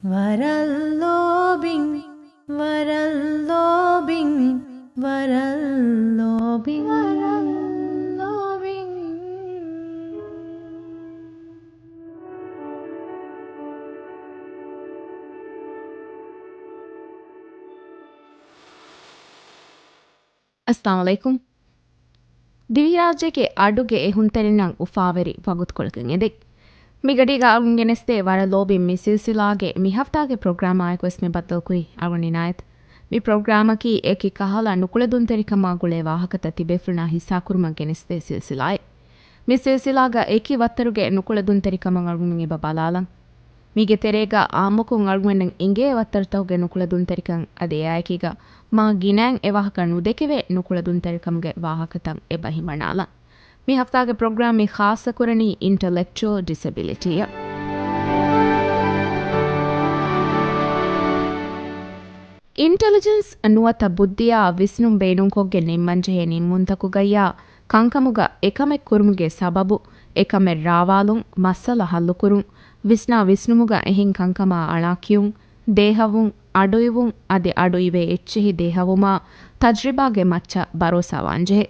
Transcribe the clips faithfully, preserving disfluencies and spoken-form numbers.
ވަރަށް ލޯބިން، ވަރަށް ލޯބިން، ވަރަށް ލޯބިން، ވަރަށް ލޯބިން. އައްސަލާމު ޢަލައިކުމް. ދިވެހިރާއްޖޭގެ އަޑުގެ އެހުންތެރިންނަށް އުފާވެރި ވަގުތުކޮޅަކަށް އެދެން. މިގަޑީގަ އަޅުގަނޑު ގެނެސްދޭ ވަރަށް ލޯބިން މި ސިލްސިލާގެ މި ހަފްތާގެ ޕްރޮގްރާމާއެކު ވެސް މި ބައްދަލުކުރީ އަޅުގަނޑު އިނާޔަތު. މި ޕްރޮގްރާމަކީ އެކި ކަހަލަ ނުކުޅެދުންތެރިކަމާ ގުޅޭ ވާހަކަތައް ތިބޭފުޅުންނާ ހިއްސާކުރުމަށް ގެނެސްދޭ ސިލްސިލާއެއް. މި ސިލްސިލާގަ އެކި ވައްތަރުގެ ނުކުޅެދުންތެރިކަމަށް އަޅުގަނޑު އެބަ ބަލާލަން. މީގެ ތެރޭގަ އާއްމުކޮށް އަޅުގަނޑަށް އެނގޭ ވައްތަރުތަކުގެ ނުކުޅެދުންތެރިކަން އަދި އެއާއެކީގަ މާ ގިނައިން އެވާހަކަ ނުދެކެވޭ ނުކުޅެދުންތެރިކަމުގެ ވާހަކަތައް އެބަ ހިމަނާލަން. މި ހަފްތާގެ ޕްރޮގްރާމް މި ޚާއްޞަކުރަނީ އިންޓަލެކްޗުއަލް ޑިސެބިލިޓީއަށް. އިންޓެލިޖެންސް ނުވަތަ ބުއްދިއާ ވިސްނުން ބޭނުންކޮށްގެން ނިންމަންޖެހޭ ނިންމުންތަކުގައްޔާ ކަންކަމުގަ އެކަމެއް ކުރުމުގެ ސަބަބު، އެކަމެއް ރާވާލުން، މައްސަލަ ހައްލުކުރުން، ވިސްނާ ވިސްނުމުގަ އެހެން ކަންކަމާ އަޅާ ކިޔުން، ދޭހަވުން، އަޑުއިވުން، އަދި އަޑުއިވޭ އެއްޗެހި ދޭހަވުމާ، ތަޖްރިބާގެ މައްޗަށް ބަރޯސާވާންޖެހޭ.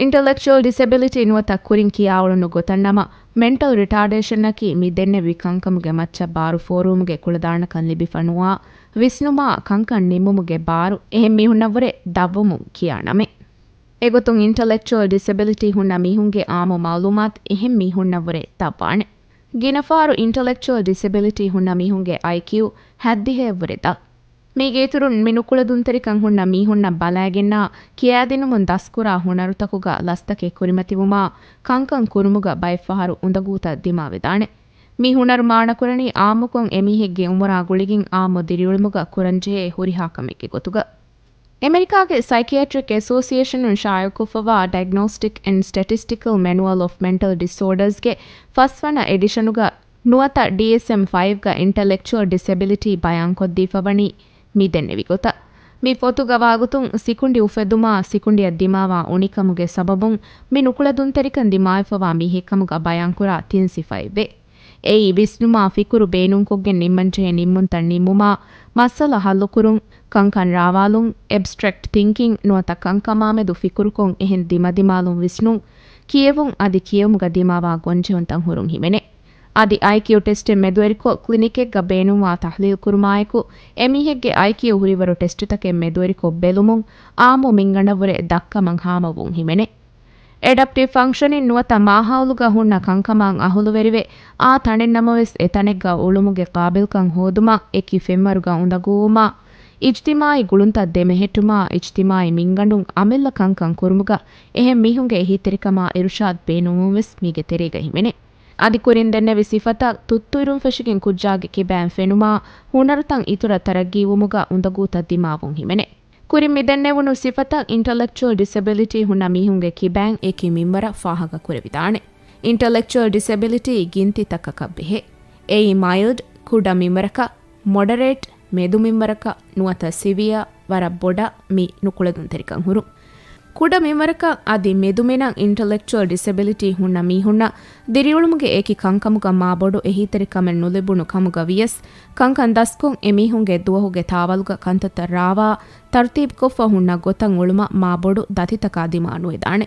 އިންޓަލެކްޗުއަލް ޑިސެބިލިޓީ ނުވަތަ ކުރިން ކިޔާއުޅުނު ގޮތަށް ނަމަ، މެންޓަލް ރިޓާޑޭޝަންއަކީ މި ދެންނެވި ކަންކަމުގެ މައްޗަށް ބާރު ފޯރުވުމުގެ ކުޅަދާނަކަން ލިބިފަ ނުވާ، ވިސްނުމާ ކަންކަން ނިންމުމުގެ ބާރު އެހެން މީހުންނަށްވުރެ ދަށްވުމުން ކިޔާ ނަމެއް. އެގޮތުން އިންޓަލެކްޗުއަލް ޑިސެބިލިޓީ ހުންނަ މީހުންގެ އާއްމު މައުލޫމާތު އެހެން މީހުންނަށްވުރެ ދަށްވާނެ. ގިނަފަހަރު އިންޓަލެކްޗުއަލް ޑިސެބިލިޓީ ހުންނަ މީހުންގެ އައިކިއު ހައްދިހައަށްވުރެ ދަށް. މީގެ އިތުރުން މި ނުކުޅެދުންތެރިކަން ހުންނަ މީހުންނަށް ބަލައިގެންނާ ކިޔާދިނުމުން ދަސްކުރާ ހުނަރުތަކުގަ ލަސްތަކެއް ކުރިމަތިވުމާ ކަންކަން ކުރުމުގަ ބައެއްފަހަރު އުނދަގޫތައް ދިމާވެދާނެ. މި ހުނަރު މާނަކުރަނީ އާއްމުކޮށް އެމީހެއްގެ އުމުރާ ގުޅިގެން އާއްމު ދިރިއުޅުމުގަ ކުރަންޖެހޭ ހުރިހާ ކަމެއްގެ ގޮތުގަ. އެމެރިކާގެ ސައިކިއެޓްރިކް އެސޯސިއޭޝަނުން ޝާއިޢުކޮށްފަވާ ޑައިގްނޯސްޓިކް އެންޑް ސްޓެޓިސްޓިކަލް މެނުއަލް އޮފް މެންޓަލް ޑިސްއޯޑާސްގެ ފަސްވަނަ އެޑިޝަނުގަ ނުވަތަ ޑީއެސްއެމް ފައިވްގަ އިންޓަލެކްޗުއަލް ޑިސެބިލިޓީ ބަޔާންކޮށްދީފަވަނީ މި ދެންނެވި ގޮތަށް. މި ފޮތުގަ ވާގޮތުން ސިކުނޑި އުފެދުމާ ސިކުނޑިއަށް ދިމާވާ އުނިކަމުގެ ސަބަބުން މި ނުކުޅެދުންތެރިކަން ދިމާވެފަވާ މީހެއްކަމުގަ ބަޔާންކުރާ ތިން ސިފައެއްވޭ. އެއީ، ވިސްނުމާ ފިކުރު ބޭނުންކޮށްގެން ނިންމަންޖެހޭ ނިންމުންތައް ނިންމުމާ، މައްސަލަ ހައްލުކުރުން، ކަންކަން ރާވާލުން، އެބްސްޓްރެކްޓް ތިންކިން ނުވަތަ ކަންކަމާމެދު ފިކުރުކޮށް އެހެން ދިމަދިމާލުން ވިސްނުން، ކިޔެވުން އަދި ކިޔެވުމުގަ ދިމާވާ ގޮންޖެހުންތައް ހުރުން ހިމެނޭ. އަދި އައިކިއު ޓެސްޓެއް މެދުވެރިކޮށް، ކްލިނިކެއްގަ ބޭނުންވާ ތަޙްލީލްކުރުމާއެކު، އެމީހެއްގެ އައިކިއު ހުރިވަރު ޓެސްޓުތަކެއް މެދުވެރިކޮށް ބެލުމުން، އާއްމު މިންގަނޑަށްވުރެ ދަށްކަމަށް ހާމަވުން ހިމެނޭ. އެޑަޕްޓިވް ފަންކްޝަނިން ނުވަތަ މާހައުލުގަ ހުންނަ ކަންކަމާން އަހުލުވެރިވެ، އާ ތަނެއް ނަމަވެސް އެތަނެއްގަ އުޅުމުގެ ޤާބިލްކަން ހޯދުމަށް އެކި ފެންވަރުގަ އުނދަގޫވުމާ، އިޖްތިމާޢީ ގުޅުންތައް ދެމެހެއްޓުމާ، އިޖްތިމާޢީ މިންގަނޑުން އަމިއްލަ ކަންކަން ކުރުމުގަ އެހެން މީހުންގެ އެހީތެރިކަމާ އިރުޝާދް ބޭނުންވުން ވެސް މީގެ ތެރޭގަ ހިމެނޭ. އަދި ކުރިން ދެންނެވި ސިފަތައް ތުއްތުއިރުން ފެށިގެން ކުއްޖާގެ ކިބައިން ފެނުމާ، ހުނަރުތައް އިތުރަށް ތަރައްގީވުމުގަ އުނދަގޫތައް ދިމާވުން ހިމެނޭ. ކުރިން މި ދެންނެވުނު ސިފަތައް އިންޓަލެކްޗުއަލް ޑިސެބިލިޓީ ހުންނަ މީހުންގެ ކިބައިން އެކި މިންވަރަށް ފާހަގަ ކުރެވިދާނެ. އިންޓަލެކްޗުއަލް ޑިސެބިލިޓީ ގިންތިތަކަކަށް ބެހޭ. އެއީ މައިލްޑް، ކުޑަ މިންވަރަކަށް، މޮޑަރޭޓް، މެދު މިންވަރަކަށް، ނުވަތަ ސިވިއާ، ވަރަށް ބޮޑަށް މި ނުކުޅެދުންތެރިކަން ހުރުން. ކުޑަ މިންވަރަކަށް އަދި މެދުމިނަށް އިންޓަލެކްޗުއަލް ޑިސެބިލިޓީ ހުންނަ މީހުންނަށް ދިރިއުޅުމުގެ އެކި ކަންކަމުގަ މާބޮޑު އެހީތެރިކަމެއް ނުލިބުނު ކަމުގަ ވިޔަސް، ކަންކަން ދަސްކޮށް އެމީހުންގެ ދުވަހުގެ ތާވަލުގަ ކަންތައްތައް ރާވާ، ތަރުތީބުކޮށްފަ ހުންނަ ގޮތަށް އުޅުމަށް މާބޮޑު ދަތިތަކާ ދިމާ ނުވެދާނެ.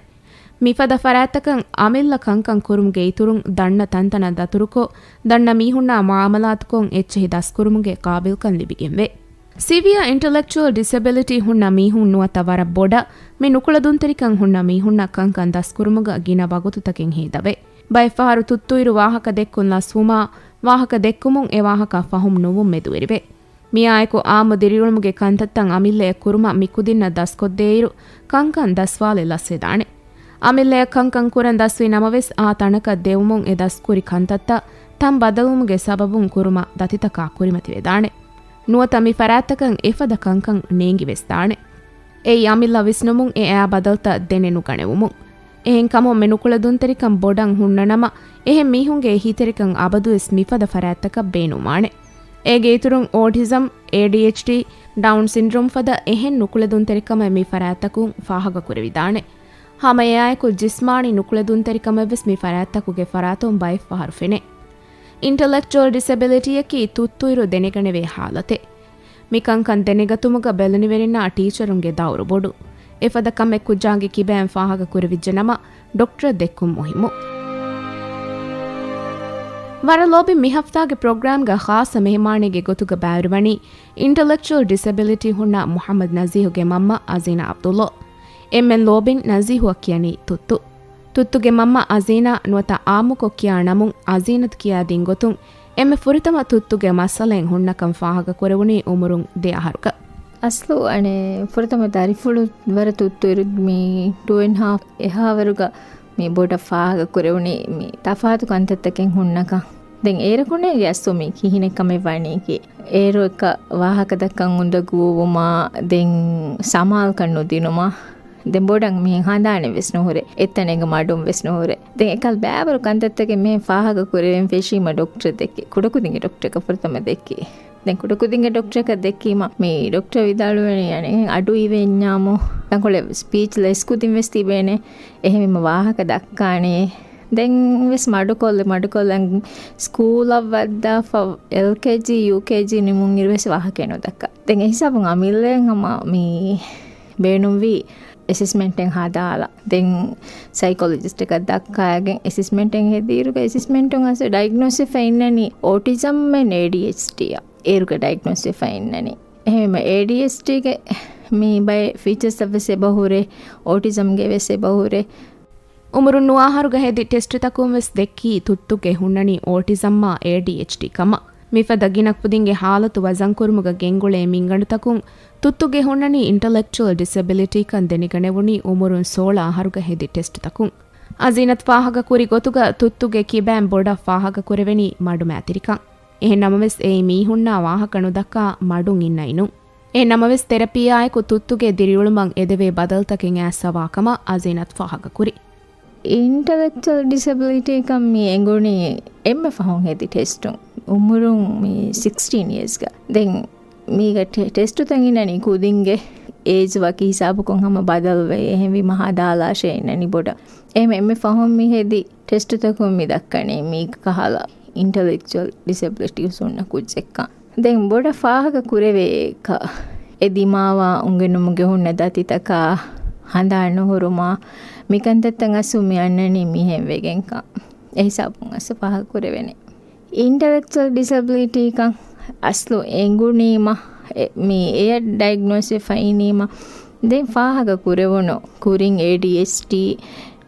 މިފަދަ ފަރާތްތަކަށް އަމިއްލަ ކަންކަން ކުރުމުގެ އިތުރުން ދަންނަ ތަންތަނަށް ދަތުރުކޮށް، ދަންނަ މީހުންނާ މުއާމަލާތުކޮށް އެއްޗެހި ދަސްކުރުމުގެ ޤާބިލްކަން ލިބިގެންވޭ. ސިވިއާ އިންޓަލެކްޗުއަލް ޑިސެބިލިޓީ ހުންނަ މީހުން ނުވަތަ ވަރަށް ބޮޑަށް މި ނުކުޅެދުންތެރިކަން ހުންނަ މީހުންނަށް ކަންކަން ދަސްކުރުމުގަ ގިނަ ވަގުތުތަކެއް ހޭދަވޭ. ބައެއްފަހަރު ތުއްތުއިރު ވާހަކަ ދެއްކުން ލަސްވުމާ، ވާހަކަ ދެއްކުމުން އެ ވާހަކަ ފަހުމް ނުވުން މެދުވެރިވޭ. މިއާއެކު އާއްމު ދިރިއުޅުމުގެ ކަންތައްތައް އަމިއްލައަށް ކުރުމަށް މި ކުދިންނަށް ދަސްކޮށްދޭއިރު، ކަންކަން ދަސްވާލެއް ލަސްވެދާނެ. އަމިއްލައަށް ކަންކަން ކުރަން ދަސްވި ނަމަވެސް، އާ ތަނަކަށް ދެވުމުން އެ ދަސްކުރި ކަންތައްތައް ތަން ބަދަލުވުމުގެ ސަބަބުން ކުރުމަށް ދަތިތަކާ ކުރިމަތިވެދާނެ. ނުވަތަ މި ފަރާތްތަކަށް އެފަދަ ކަންކަން ނޭނގިވެސްދާނެ. އެއީ އަމިއްލަ ވިސްނުމުން އެ އައި ބަދަލުތައް ދެނެއް ނުގަނެވުމުން. އެހެންކަމުން މި ނުކުޅެދުންތެރިކަން ބޮޑަށް ހުންނަނަމަ، އެހެން މީހުންގެ އެހީތެރިކަން އަބަދުވެސް މިފަދަ ފަރާތްތަކަށް ބޭނުންވާނެ. އޭގެ އިތުރުން އޯޓިޒަމް، އޭޑީއެޗްޑީ، ޑައުން ސިންޑްރޯމް ފަދަ އެހެން ނުކުޅެދުންތެރިކަމެއް މި ފަރާތްތަކުން ފާހަގަކުރެވިދާނެ. ހަމަ އެއާއެކު ޖިސްމާނީ ނުކުޅެދުންތެރިކަމެއްވެސް މި ފަރާތްތަކުގެ ފަރާތުން ބައެއްފަހަރު ފެނޭ. އިންޓަލެކްޗުއަލް ޑިސެބިލިޓީއަކީ ތުއްތުއިރު ދެނެގަނެވޭ ހާލަތެއް. މިކަންކަން ދެނެގަތުމުގަ ބެލެނިވެރިންނާ ޓީޗަރުންގެ ދައުރު ބޮޑު. އެފަދަ ކަމެއް ކުއްޖާގެ ކިބައިން ފާހަގަ ކުރެވިއްޖެ ނަމަ، ޑޮކްޓަރަށް ދެއްކުން މުހިއްމު. ވަރަށް ލޯބިން މި ހަފްތާގެ ޕްރޮގްރާމްގަ ޚާއްޞަ މެހެމާނެއްގެ ގޮތުގަ ބައިވެރިވަނީ، އިންޓަލެކްޗުއަލް ޑިސެބިލިޓީ ހުންނަ މުޙައްމަދު ނަޒީހުގެ މަންމަ އަޒީނާ ޢަބްދުﷲ. އެންމެން ލޯބިން ނަޒީހުއަށް ކިޔަނީ ތުއްތު. ތުއްތުގެ މަންމަ އަޒީނާ ނުވަތަ އާއްމުކޮށް ކިޔާ ނަމުން އަޒީނަތު ކިޔާދިން ގޮތުން، އެންމެ ފުރަތަމަ ތުއްތުގެ މައްސަލައެއް ހުންނަކަން ފާހަގަ ކުރެވުނީ އުމުރުން ދެ އަހަރުގަ. އަސްލު އަނެއް ފުރަތަމަ ދަރިފުޅު ވަރަށް ތުއްތުއިރު މި ޓޫ އެންޑް ހާފް އެހާވަރުގަ މި ބޮޑަށް ފާހަގަ ކުރެވުނީ މި ތަފާތު ކަންތައްތަކެއް ހުންނަކަން. ދެން އޭރަކުނޭގެ އަސްލު މި ކިހިނެއް ކަމެއް ވަނީކީ. އޭރު އެކަ ވާހަކަ ދައްކަން އުނދަގޫވުމާ، ދެން ސަމާލުކަން ނުދިނުމާ، ދެން ބޮޑަށް މިހެން ހަނދާނެއް ވެސް ނުހުރޭ. އެއްތަނެއްގަ މަޑުން ވެސް ނުހުރޭ. ދެން އެކަލް ބައިވަރު ކަންތައްތަކެއް މިހެން ފާހަގަ ކުރެވެން ފެށީމަ ޑޮކްޓަރަށް ދެއްކި. ކުޑަކުދިންގެ ޑޮކްޓަރަކަށް ފުރަތަމަ ދެއްކި. ދެން ކުޑަކުދިންގެ ޑޮކްޓަރަކަށް ދެއްކީމަ މި ޑޮކްޓަރ ވިދާޅުވެނީ އަނެއް އަޑު އިވެންޏާމު ތަންކޮޅެއް ސްޕީޗް ލެސް ކުދިން ވެސް ތިބޭނެ. އެހެންވީމަ ވާހަކަ ދައްކާނެ. ދެން ވެސް މަޑުކޮށްލެ، މަޑުކޮށްލަން ސްކޫލަށް ވައްދާފަ އެލްކޭޖީ، ޔޫކޭޖީ ނިމުން އިރު ވެސް ވާހަކައެއް ނުދައްކާ. ދެން އެހިސާބުން އަމިއްލައަށް ހަމަ މި ބޭނުންވީ އެސެސްމެންޓެއް ހަދާލަ. ދެން ސައިކޮލޮޖިސްޓަކަށް ދައްކާގެން އެސެސްމެންޓެއް ހެދިއިރުގަ އެސެސްމެންޓުން އަސް ޑައިގްނޯސް ވެފަ އިންނަނީ އޯޓިޒަމް އެންޑް އޭޑީއެޗްޑީއަށް. އޭރުގަ ޑައިގްނޯސް ވެފަ އިންނަނީ. އެހެންވީމަ އޭޑީއެޗްޑީގެ މި ބައެއް ފީޗަރސް އަށް ވެސް އެބަ ހުރޭ، އޯޓިޒަމްގެ ވެސް އެބަ ހުރޭ. އުމުރުން ނުވަ އަހަރުގަ ހެދި ޓެސްޓުތަކުން ވެސް ދެއްކީ ތުއްތުގެ ހުންނަނީ އޯޓިޒަމްއާ އޭޑީއެޗްޑީ ކަމަށް. މިފަދަ ގިނަ ކުދިންގެ ހާލަތު ވަޒަންކުރުމުގަ ގެންގުޅޭ މިންގަނޑުތަކުން ތުއްތުގެ ހުންނަނީ އިންޓަލެކްޗުއަލް ޑިސެބިލިޓީކަން ދެނެގަނެވުނީ އުމުރުން ސޯޅަ އަހަރުގަ ހެދި ޓެސްޓުތަކުން. އަޒީނަތު ފާހަގަކުރި ގޮތުގަ ތުއްތުގެ ކިބައިން ބޮޑަށް ފާހަގަކުރެވެނީ މަޑުމައިތިރިކަން. އެހެން ނަމަވެސް އެއީ މީހުންނާ ވާހަކަ ނުދައްކާ މަޑުން އިންނަ އިނުން. އެހެން ނަމަވެސް ތެރަޕީއާއެކު ތުއްތުގެ ދިރިއުޅުމަށް އެދެވޭ ބަދަލުތަކެއް އައިސްފަވާ ކަމަށް އަޒީނަތު ފާހަގަކުރި. އިންޓަލެކްޗުއަލް ޑިސެބިލިޓީކަން މި އެނގުނީ އެންމެ ފަހުން ހެދި ޓެސްޓުން. އުމުރުން މި ސިކްސްޓީން އިޔާސްގަ. ދެން މީގަ ޓެ-، ޓެސްޓުތައް އިންނަނީ ކުދިންގެ އޭޖް ވަކި ހިސާބަކުން ހަމަ ބަދަލުވެ، އެހެންވީމަ ހަދާލާށޭ އިންނަނީ ބޮޑަށް. އެހެން އެންމެ ފަހުން މި ހެދި ޓެސްޓުތަކުން މި ދައްކަނީ މީ ކަހަލަ އިންޓަލެކްޗުއަލް ޑިސެބިލިޓީސް ހުންނަ ކުއްޖެއްކަން. ދެން ބޮޑަށް ފާހަގަ ކުރެވޭ އެއްކަ، އެ ދިމާވާ އުނގެނުމުގެ ހުންނަ ދަތިތަކާ، ހަނދާން ނުހުރުމާ، މިކަންތައްތައް އަސްލު މި އަންނަނީ މިހެން ވެގެންކަން. އެ ހިސާބުން އަސްލު ފާހަގަ ކުރެވޭނެ. އިންޓަލެކްޗުއަލް ޑިސެބިލިޓީކަން އަސްލު އެނގުނީމަ، އެ، މި އެޔަށް ޑައިގްނޯސް ވެފަ އިނީމަ، ދެން ފާހަގަ ކުރެވުނު ކުރިން އޭ ޑީ އެޗް ޑީ،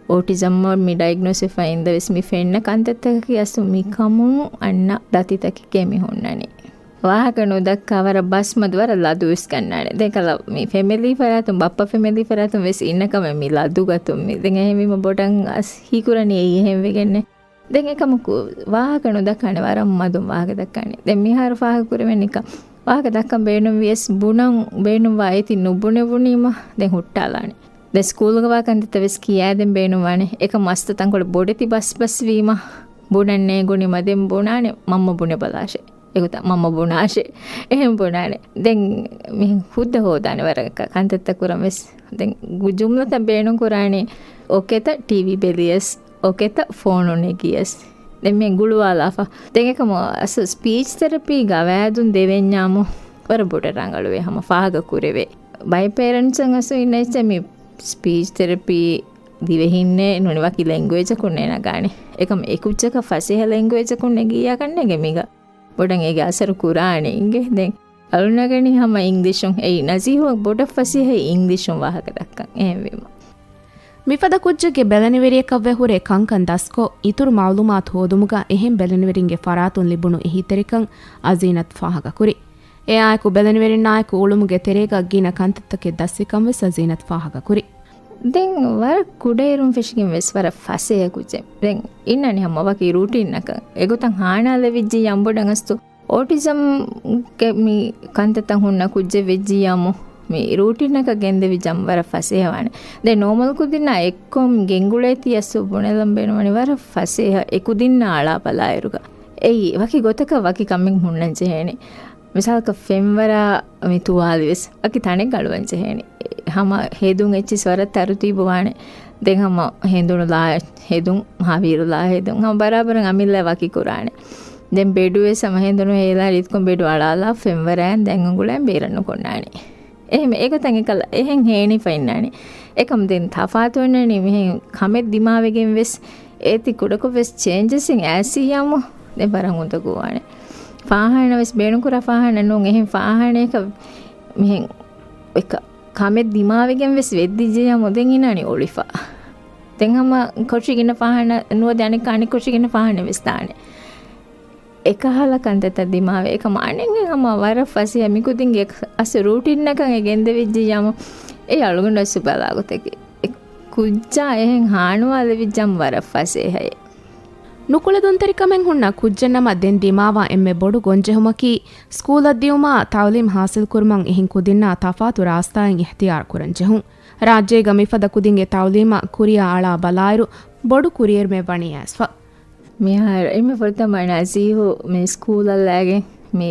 އޯޓިޒަމްއަށް މި ޑައިގްނޯސް ވެފަ އިންދަވެސް މި ފެންނަ ކަންތައްތަކަކީ އަސްލު މިކަމުން އަންނަ ދަތިތަކެކޭ މި ހުންނަނީ. ވާހަކަ ނުދައްކާ ވަރަށް ބަސްމަދު ވަރަށް ލަދުވެސް ގަންނާނެ. ދެން ކަލަ މި ފެމިލީ ފަރާތުން، ބައްޕަ ފެމިލީ ފަރާތުން ވެސް އިންނަ ކަމެއް މި ލަދު ގަތުން މި. ދެން އެހެންވީމަ ބޮޑަށް އަސް ހީކުރަނީ އެއީ އެހެން ވެގެންނެ. ދެން އެކަމަކު ވާހަކަ ނުދައްކާނެ، ވަރަށް މަދުން ވާހަކަ ދައްކާނެ. ދެން މިހާރު ފާހަގަ ކުރެވެނީކަ، ވާހަކަ ދައްކަން ބޭނުންވިޔަސް ބުނަން ބޭނުންވާ އޭތި ނުބުނެވުނީމަ ދެން ހުއްޓާލާނެ. ދެން ސްކޫލްގަ ވާ ކަންތައްތައް ވެސް ކިޔާދޭން ބޭނުންވާނެ. އެކަމް މަސްތަ ތަންކޮޅެއް ބޮޑެތި ބަސް ބަސް ވީމަ ބުނަން ނޭނގުނީމަ ދެން ބުނާނެ މަންމަ ބުނެބަލާށޭ. އެގޮތަށް މަންމަ ބުނާށޭ. އެހެން ބުނާނެ. ދެން މި ހުއްދަ ހޯދާނެ ވަރަކަށް ކަންތައްތައް ކުރަން ވެސް. ދެން ގު-، ޖުމްލަތައް ބޭނުން ކުރާނީ އޯކޭތަ ޓީވީ ބެލިޔަސް، އޯކޭތަ ފޯނު ނެގިޔަސް. ދެން މި ގުޅުވާލާފަ. ދެން އެކަމު އަސްލު ސްޕީޗް ތެރަޕީ ގަވާއިދުން ދެވެންޏާމު ވަރަށް ބޮޑަށް ރަނގަޅުވޭ ހަމަ ފާހަގަ ކުރެވޭ. ބައެއް ޕޭރެންޓްސަށް އަސްލު އިންނަ އެއްޗެއް މި ސްޕީޗް ތެރަޕީ ދިވެހިންނޭ ނޫނީ ވަކި ލެންގުއޭޖަކުންނޭ ނަގާނެ. އެކަމް އެކުއްޖަކަށް ފަސޭހަ ލެންގުއޭޖަކުން ނެގިއްޔާކަށް ނޭނގެ މީގަ ބޮޑަށް އޭގެ އަސަރު ކުރާނެ އިނގޭ. ދެން އަޅުނަގަނީ ހަމަ އިންގްލިޝުން. އެއީ ނަޒީހު ބޮޑަށް ފަސޭހަ އިންގްލިޝުން ވާހަކަ ދައްކަން. އެހެންވީމަ. މިފަދަ ކުއްޖެއްގެ ބެލެނިވެރިޔަކަށްވެ ހުރެ ކަންކަން ދަސްކޮށް، އިތުރު މައުލޫމާތު ހޯދުމުގަ އެހެން ބެލެނިވެރިންގެ ފަރާތުން ލިބުނު އެހީތެރިކަން އަޒީނަތު ފާހަގަކުރި. އެއާއެކު ބެލެނިވެރިންނާއެކު އުޅުމުގެ ތެރޭގަ ގިނަ ކަންތައްތަކެއް ދަސްވިކަން ވެސް އަޒީނަތު ފާހަގަކުރި. ދެން ވަރަށް ކުޑައިރުން ފެށިގެން ވެސް ވަރަށް ފަސޭހަ ކުއްޖެއް. ދެން އިންނަނީ ހަމަ ވަކި ރޫޓީންއަކަށް. އެގޮތަށް ހާނާލެވިއްޖިއްޔާ އަނބުޑަން އަސްތު އޯޓިޒަމްގެ މި ކަންތައްތައް ހުންނަ ކުއްޖެއް ވެއްޖިއްޔާމު މި ރޫޓީނަކަށް ގެންދެވިއްޖާމު ވަރަށް ފަސޭހަވާނެ. ދެން ނޯމަލް ކުދިންނާ އެއްކޮށް ގެންގުޅޭތީ އަސް ބުނެލަން ބޭނުންވަނީ ވަރަށް ފަސޭހަ އެކުދިންނާ އަޅާބަލާއިރުގަ. އެއީ ވަކި ގޮތަކަށް ވަކި ކަމެއް ހުންނަން ޖެހޭނެ. މިސާލަކަށް ފެންވަރާ މި ތުވާލި ވެސް ވަކި ތަނެއް ގަޅުވަން ޖެހޭނެ. ހަމަ ހެދުން އެއްޗިސް ވަރަށް ތަރުތީބު ވާނެ. ދެން ހަމަ ހެނދުނު ލާ ހެދުން، ހަވީރު ލާ ހެދުން، ހަމަ ބަރާބަރަށް އަމިއްލަ ވަކި ކުރާނެ. ދެން ބެޑުވެސް ހަމަ ހެނދުނު ހޭލާ ރީތިކޮށް ބެޑު އަޅާލާ ފެންވަރާ ދެން އުނގުޅަން ބޭރަށް ނުކޮންނާނެ. އެހެން އެގޮތަށް އެކަލަ އެހެން ހޭނިފަ އިންނާނެ. އެކަމް ދެން ތަފާތު އޮންނާނީ މިހެން ކަމެއް ދިމާވެގެން ވެސް އޭތި ކުޑަކޮށް ވެސް ޗޭންޖެސް އިން އައިސިއްޔާމު ދެން ވަރަށް އުނދަގޫވާނެ. ފާހާނަ ވެސް ބޭނުންކުރާ ފާހާނަ ނޫން އެހެން ފާހާނައަކަށް މިހެން އެކަ ކަމެއް ދިމާވެގެން ވެސް ވެއްދިއްޖެޔާމު ދެން އިނާނީ އޮޅިފަ. ދެން ހަމަ ކޮށިގިނަ ފާހާނަ ނުވަދެ އަނެއްކާ އަނެއް ކޮށިގިނަ ފާހާނަ ވެސް ދާނެ. އެކަހަލަ ކަންތައްތައް ދިމާވެ އެކަމަ އަނެއް ހަމަ ވަރަށް ފަސޭހަ މިކުދިންގެ އަސް ރޫޓިންއަކަށް އެ ގެންދެވިއްޖިއްޔާމު އެ އަޅުގަނޑު އަސް ބަލާގޮތަކީ. އެ ކުއްޖާ އެހެން ހާނުވާލެވިއްޖާމު ވަރަށް ފަސޭހައޭ. ނުކުޅެދުންތެރިކަމެއް ހުންނަ ކުއްޖެއްނަމަ ދެން ދިމާވާ އެންމެ ބޮޑު ގޮންޖެހުމަކީ، ސްކޫލަށް ދިއުމާ ތައުލީމް ހާސިލްކުރުމަށް އެހެން ކުދިންނާ ތަފާތު ރާސްތާއެއް އިހްތިޔާރު ކުރަން ޖެހުން. ރާއްޖޭގަ މިފަދަ ކުދިންގެ ތައުލީމަށް ކުރިއަށް އަޅާ ބަލާއިރު، ބޮޑު ކުރިއެރުމެއް ވަނީ އައިސްފަ. މިހާރު އެންމެ ފުރަތަމަ ނަޒީހު މި ސްކޫލަށް ލާގެން މި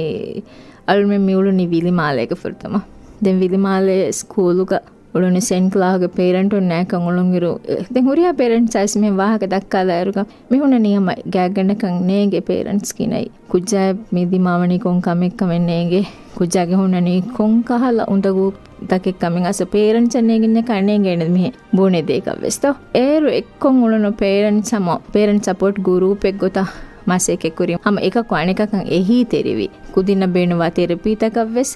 އަޅުމެން މި އުޅުނީ ވިލިމާލޭގަ ފުރަތަމަ. ދެން ވިލިމާލޭ ސްކޫލުގަ އުޅުނު ސެންޓް ކްލާހުގެ ޕޭރެންޓުން ނާކަން އުޅުންއިރު، ދެން ހުރިހާ ޕޭރެންޓްސް އައިސް މިހެން ވާހަކަ ދައްކާލާއިރުގަ މި ހުންނަނީ ހަމަ ގާތްގަނޑަކަށް ނޭނގޭ ޕޭރެންޓްސް ކިނައި. ކުއްޖާ މި ދިމާވަނީ ކޮން ކަމެއްކަމެއް ނޭނގޭ. ކުއްޖާގެ ހުންނަނީ ކޮން ކަހަލަ އުނދަގޫ ތަކެއްކަމެއް އަސް ޕޭރެންޓްސަށް ނޭނގެންޏަކާ ނޭނގޭނެ މިހެން ބުނެދޭކަށްވެސްތޯ. އޭރު އެއްކޮށް އުޅުނު ޕޭރެންޓްސް ހަމަ ޕޭރެންޓް ސަޕޯޓް ގުރޫޕެއް ގޮތަށް މަސައްކަތްކުރީ. ހަމަ އެކަކު އަނެކަކަށް އެހީތެރިވި. ކުދިންނަށް ބޭނުންވާ ތެރަޕީތަކަށްވެސް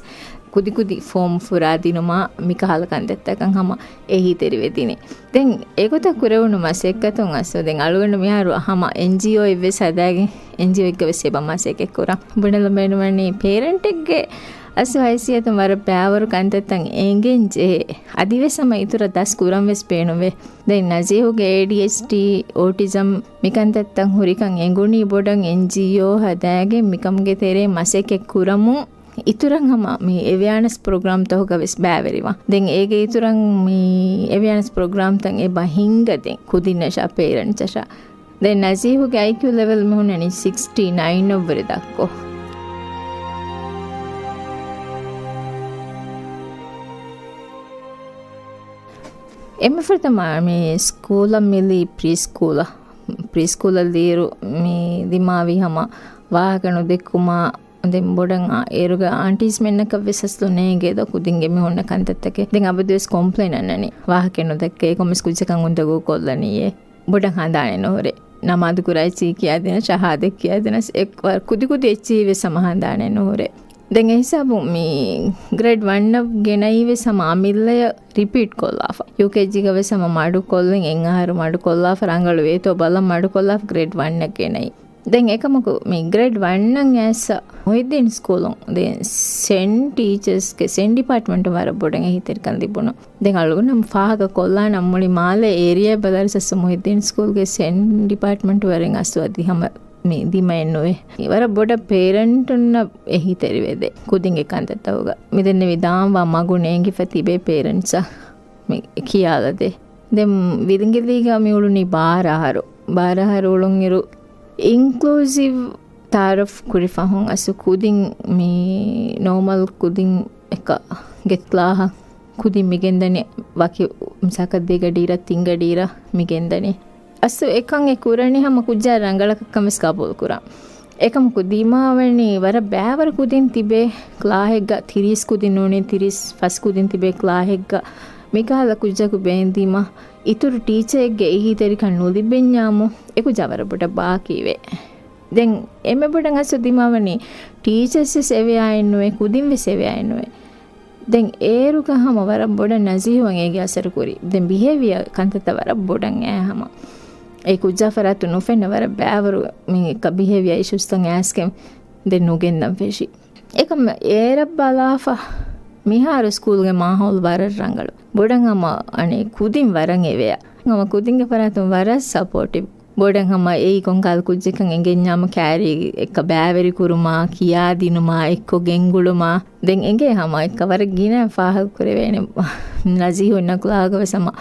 ކުދިކުދި ފޯމް ފުރާދިނުމާ މިކަހަލަ ކަންތައްތަކަށް ހަމަ އެހީތެރިވެދިނީ. ދެން އެގޮތަށް ކުރެވުނު މަސައްކަތުން އަސް ދެން އަޅުގަނޑު މިހާރު ހަމަ އެންޖީއޯއެއްވެސް ހަދާގެން އެންޖީއޯއެއްގަވެސް އެބަ މަސައްކަތްކުރަން. ބުނެލަ ބޭނުމަނީ ޕޭރެންޓެއްގެ އަސް ހައިސިއްޔަތުން ވަރަށް ބައިވަރު ކަންތައްތައް އެނގެން ޖެހޭ. އަދިވެސް ހަމަ އިތުރަށް ދަސް ކުރަންވެސް ބޭނުންވޭ. ދެން ނަޒީހުގެ އޭޑީއެޗްޑީ، އޯޓިޒަމް މިކަންތައްތައް ހުރިކަން އެނގުނީ ބޮޑަށް އެންޖީއޯ ހަދާގެން މިކަމުގެ ތެރޭ މަސައްކަތް ކުރަމުން. އިތުރަށް ހަމަ މި އެވެއާނެސް ޕްރޮގްރާމްތަކުގަވެސް ބައިވެރިވާ. ދެން އޭގެ އިތުރަށް މި އެވެއާނެސް ޕްރޮގްރާމްތައް އެބަ ހިންގަދޭ ކުދިންނަށާ ޕޭރެންޓްސަށާ. ދެން ނަޒީހުގެ އައިކިއު ލެވެލް މި ހުންނަނީ ސިކްސްޓީ ނައިން އަށްވުރެ ދަށްކޮށް. އެންމެ ފުރަތަމަ މި ސްކޫލަށް މިލީ ޕްރީ ސްކޫލަށް. ޕްރީ ސްކޫލަށް ލިއިރު މި ދިމާވީ ހަމަ ވާހަކަ ނުދެއްކުމާ، ދެން ބޮޑަށް އާ، އޭރުގެ އާންޓީސްމެންނަކަށް ވެސް އަސްލު ނޭނގޭ ދޯ ކުދިންގެ މި ހުންނަ ކަންތައްތަކެއް. ދެން އަބަދުވެސް ކޮމްޕްލެއިން އަންނަނީ. ވާހަކަ ނުދެއްކޭ، ކޮންމެސް ކުއްޖަކަށް އުނދަގޫ ކޮށްލަނީއޭ. ބޮޑަށް ހަނދާނެއް ނުހުރޭ. ނަމާދު ކުރާ އެއްޗިހި ކިޔާދިނަސް، ޝަހާދަތް ކިޔާދިނަސް، އެ ކުދި ކުދި އެއްޗިހި ވެސް ހަމަ ހަނދާނެއް ނުހުރޭ. ދެން އެ ހިސާބުން މި ގްރޭޑް ވަންއަށް ގެނައީ ވެސް ހަމަ އަމިއްލަޔަށް ރިޕީޓް ކޮށްލާފަ. ޔޫކޭޖީގަ ވެސް ހަމަ މަޑުކޮށްލިން އެއް އަހަރު މަޑުކޮށްލާފަ، ރަނގަޅު ވޭތޯ ބަލަން މަޑުކޮށްލާފަ ގްރޭޑް ވަންއަށް ގެނައީ. ދެން އެކަމަކު މި ގްރޭޑް ވަންއަށް އައިސް މުހިއްދީން ސްކޫލުން ދެން ސެން ޓީޗަރސްގެ ސެން ޑިޕާޓްމަންޓުން ވަރަށް ބޮޑަށް އެހީތެރިކަން ލިބުނު. ދެން އަޅުގަނޑު ފާހަގަ ކޮށްލާނަން މުޅި މާލެ އޭރިއާ ބަލާރަސް މުހިއްދީން ސްކޫލްގެ ސެން ޑިޕާޓްމަންޓު ވަރެއް އަސް އަދި ހަމަ މި ދިމައެއް ނުވޭ. ވަރަށް ބޮޑަށް ޕޭރެންޓުންނަށް އެހީތެރިވެދޭ ކުދިންގެ ކަންތައްތަކުގަ. މިދެންނެވި ދާންވާ މަގު ނޭނގިފަ ތިބޭ ޕޭރެންޓްސަށް މި ޚިޔާލަށް ދޭ. ދެން ވިލިނގިލީގަ މި އުޅުނީ ބާރަ އަހަރު. ބާރަ އަހަރު އުޅުންއިރު އިންކްލޫސިވް ތައާރަފް ކުރި ފަހުން އަސް ކުދިން މި ނޯމަލް ކުދިން އެކަ ގެ ކްލާހަށް ކުދިން މިގެންދަނީ ވަކި މިސާކަށް ދޭގަޑިއިރަށް ތިންގަޑިއިރަށް މިގެންދަނީ. އަސް އެކަން އެ ކުރަނީ ހަމަ ކުއްޖާ ރަނގަޅަކަށްކަން ވެސް ގަބޫލު ކުރާ. އެކަމަކު ދިމާވަނީ ވަރަށް ބައިވަރު ކުދިން ތިބޭ ކްލާހެއްގަ ތިރީސް ކުދިން ނޫނީ ތިރީސް ފަސް ކުދިން ތިބޭ ކްލާހެއްގަ މިކަހަލަ ކުއްޖަކު ބޭންދީމަ އިތުރު ޓީޗަރެއްގެ އެހީތެރިކަން ނުލިބެންޏާމު އެ ކުއްޖާ ވަރަށް ބޮޑަށް ބާކީވޭ. ދެން އެންމެ ބޮޑަށް އަސް ދިމާވަނީ ޓީޗަރސް ވެސް އެވެއާއެއް ނުވޭ، ކުދިން ވެސް އެވެއާއެއް ނުވޭ. ދެން އޭރުގަ ހަމަ ވަރަށް ބޮޑަށް ނަޒީހުއަށް އޭގެ އަސަރު ކުރި. ދެން ބިހޭވިއަ ކަންތައްތައް ވަރަށް ބޮޑަށް އައި ހަމަ އެ ކުއްޖާ ފަރާތުން ނުފެންނަ ވަރަށް ބައިވަރު މި ބިހޭވިއަ އިޝޫސްތައް އައިސްގެން ދެން ނުގެންދަން ފެށި. އެކަމް އޭރަށް ބަލާފަ މިހާރު ސްކޫލްގެ މާހައުލް ވަރަށް ރަނގަޅު. ބޮޑަށް ހަމަ އަނެއް ކުދިން ވަރަށް އެވެއަ. ހަމަ ކުދިންގެ ފަރާތުން ވަރަށް ސަޕޯޓިވް. ބޮޑަށް ހަމަ އެއީ ކޮންކަހަލަ ކުއްޖެއްކަން އެނގެންޏާމު ކާރީ އެއްކަ ބައިވެރިކުރުމާ، ކިޔާދިނުމާ، އެއްކޮށް ގެންގުޅުމާ، ދެން އެނގޭ ހަމަ އެއްކަ ވަރަށް ގިނަ ފާހަގަކުރެވޭނެ. ނަޒީހު އިންނަ ކްލާހުގަ ވެސް ހަމަ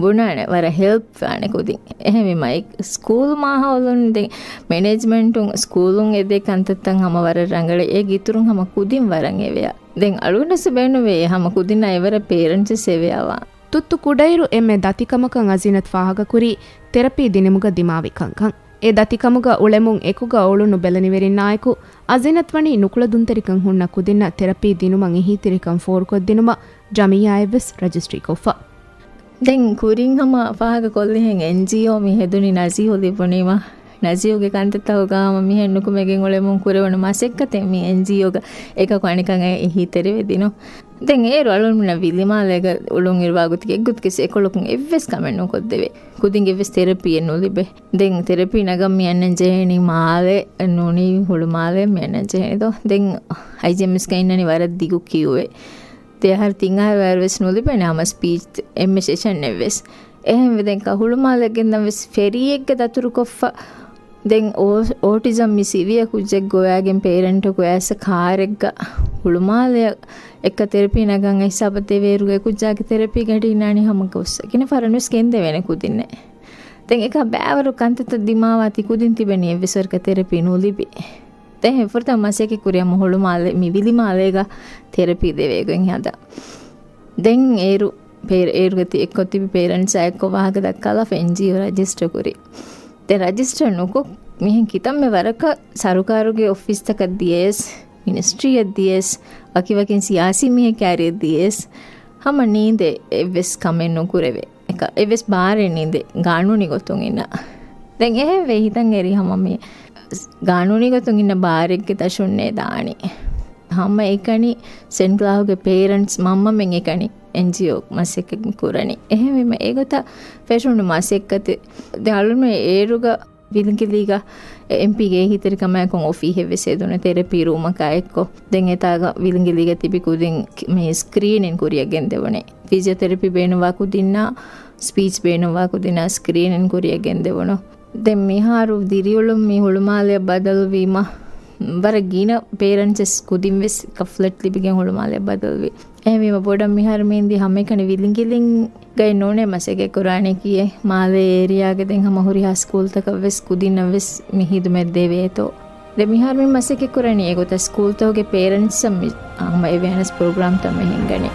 ބުނާނެ ވަރަށް ހެލްޕް ވާނެ ކުދިން. އެހެންވީމަ އެ ސްކޫލް މާހައުލުން ދެން މެނޭޖްމަންޓުން ސްކޫލުން އެދޭ ކަންތައްތައް ހަމަ ވަރަށް ރަނގަޅޭ. އޭގެ އިތުރުން ހަމަ ކުދިން ވަރަށް އެވެއަ. ދެން އަޅުގަނޑަސް ބޭނުވޭ ހަމަ ކުދިންނާ އެވަރަށް ޕޭރެންޓްސް އެވެއަވާ. ތުއްތު ކުޑައިރު އެންމެ ދަތިކަމަކަށް އަޒީނަތް ފާހަގަކުރީ ތެރަޕީ ދިނުމުގަ ދިމާވި ކަންކަން. އެ ދަތިކަމުގަ އުޅެމުން އެކުގަ އުޅުނު ބެލެނިވެރިންނާއެކު، އަޒީނަތް ވަނީ ނުކުޅަދުންތެރިކަން ހުންނަ ކުދިންނަށް ތެރަޕީ ދިނުމަށް އެހީތެރިކަން ފޯރުކޮށްދިނުމަށް ޖަމިއްޔާއެއްވެސް ރަޖިސްޓްރީ ކޮށްފަ. ދެން ކުރިން ހަމަ ފާހަގަ ކޮށްލިހެން އެންޖީއޯ މި ހެދުނީ ނަޒީހު ލިބުނީމަ، ނަޒީހުގެ ކަންތައްތަކުގަ ހަމަ މިހެން ނުކުމެގެން އުޅެމުން ކުރެވުނު މަސައްކަތެއް މި އެންޖީއޯގަ އެކަކު އަނެކަން އެހީތެރިވެދިނު. ދެން އޭރު އަޅުންމެންނަށް ވިލިމާލޭގަ އުޅުން އިރު ވާގޮތުގެ އެއްގޮތަކަށް އެކޮޅަކުން އެއްވެސް ކަމެއް ނުކޮށްދެވޭ. ކުދިންގެ އެއްވެސް ތެރަޕީއެއް ނުލިބޭ. ދެން ތެރަޕީ ނަގަން މި އަންނަން ޖެހޭނީ މާލެ ނޫނީ ހުޅުމާލެ މި އަންނަން ޖެހޭނީ ދޯ. ދެން އައިޖީއެމްއެސްގަ އިންނަނީ ވަރަށް ދިގު ކިއުއެއް. ދެ އަހަރު ތިން އަހަރު ވަރަށް ވެސް ނުލިބޭނެ ހަމަ ސްޕީޗް އެންމެ ސެޝަންއެއް ވެސް. އެހެންވެ ދެން ކަހުޅުމާލެ ގެންދަން ވެސް ފެރީއެއްގަ ދަތުރުކޮށްފަ. ދެން އޯ-، އޯޓިޒަމް މި ސިވިއަ ކުއްޖެއް ގޮވާގެން ޕޭރެންޓަކު އައިސް ކާރެއްގަ ހުޅުމާލެއަށް އެއްކަ ތެރަޕީ ނަގަން ހިސާބަށް ދެވޭއިރުގަ އެ ކުއްޖާގެ ތެރަޕީ ގަޑި އިންނާނީ ހަމަ ގޮސް. ގިނަ ފަހަރަށް ވެސް ގެންދެވޭނެ ކުދިންނެއް. ދެން އެކަ ބައިވަރު ކަންތައްތައް ދިމާވާތީ ކުދިން ތިބެނީ އެއްވެސް ވަރަކަށް ތެރަޕީ ނުލިބި. ދެން އެފުރަތަމަ މަސައްކަތް ކުރި ހަމަ ހުޅުމާލެ މި ވިލިމާލޭގަ ތެރަޕީ ދެވޭގޮތް ހަދާ. ދެން އޭރު ޕޭރ-، އޭރުގަ ތި އެއްކޮށް ތިބި ޕޭރެންޓްސާ އެއްކޮށް ވާހަކަ ދައްކާލާފަ އެންޖީއޯ ރަޖިސްޓަރ ކުރި. ދެން ރަޖިސްޓަރ ނުކޮށް މިހެން ކިތަންމެ ވަރަކަށް ސަރުކާރުގެ އޮފީސްތަކަށް ދިޔަސް، މިނިސްޓްރީއަށް ދިޔަސް، ވަކިވަކިން ސިޔާސީ މީހެއް ކާރިއަށް ދިޔަސް، ހަމަ ނީނދެ އެއްވެސް ކަމެއް ނުކުރެވޭ. އެކަ އެއްވެސް ބާރެއް ނީނދެ ގާނޫނީ ގޮތުން އިންނަ. ދެން އެހެންވެ ހިތަށް އެރި ހަމަ މި ގާނޫނީ ގޮތުން އިންނަ ބާރެއްގެ ދަށުންނޭ ދާނީ. ހަމަ އެކަނި ސެންޓް ކްލާހުގެ ޕޭރެންޓްސް މަންމަމެން އެކަނި އެންޖީއޯ މަސައްކަތް ކުރަނީ. އެހެންވީމަ އެގޮތަށް ފެށުނު މަސައްކަތެއް ދެ އަޅުން އޭރުގަ ވިލިނގިލީގަ އެމްޕީގެ އެހީތެރިކަމާއެކު އޮފީހެއްވެސް ހެދުނު ތެރަޕީ ރޫމަކާ އެއްކޮށް، ދެން އެތާގަ ވިލިނގިލީގަ ތިބި ކުދިން ކި-، މި ސްކްރީނިން ކުރިއަށް ގެންދެވުނެ. ފިޒިއޯތެރަޕީ ބޭނުންވާ ކުދިންނާ، ސްޕީޗް ބޭނުންވާ ކުދިންނާ ސްކްރީނިން ކުރިއަށް ގެންދެވުނު. ދެން މިހާރު ދިރިއުޅުން މި ހުޅުމާލެއަށް ބަދަލުވީމަ، ވަރަށް ގިނަ ޕޭރެންޓްސް ކުދިން ވެސް ކަފްލެޓް ލިބިގެން ހުޅުމާލެއަށް ބަދަލުވި. އެހެންވީމަ ބޮޑަށް މިހާރު މީންދީ ހަމައެކަނި ވިލިނގިލިންގައި ނޫނޭ މަސައްކަތް ކުރާނެ ކިޔޭ. މާލޭ އޭރިއާގެ ދެން ހަމަ ހުރިހާ ސްކޫލްތަކަށް ވެސް ކުދިންނަށް ވެސް މި ހިދުމަތް ދެވޭތޯ. ދެ މިހާރު މި މަސައްކަތް ކުރަނީ އެގޮތަށް ސްކޫލްތަކުގެ ޕޭރެންޓްސަށް މި ހަމަ އެވެއަނެސް ޕްރޮގްރާމްތައް މި ހިންގަނީ.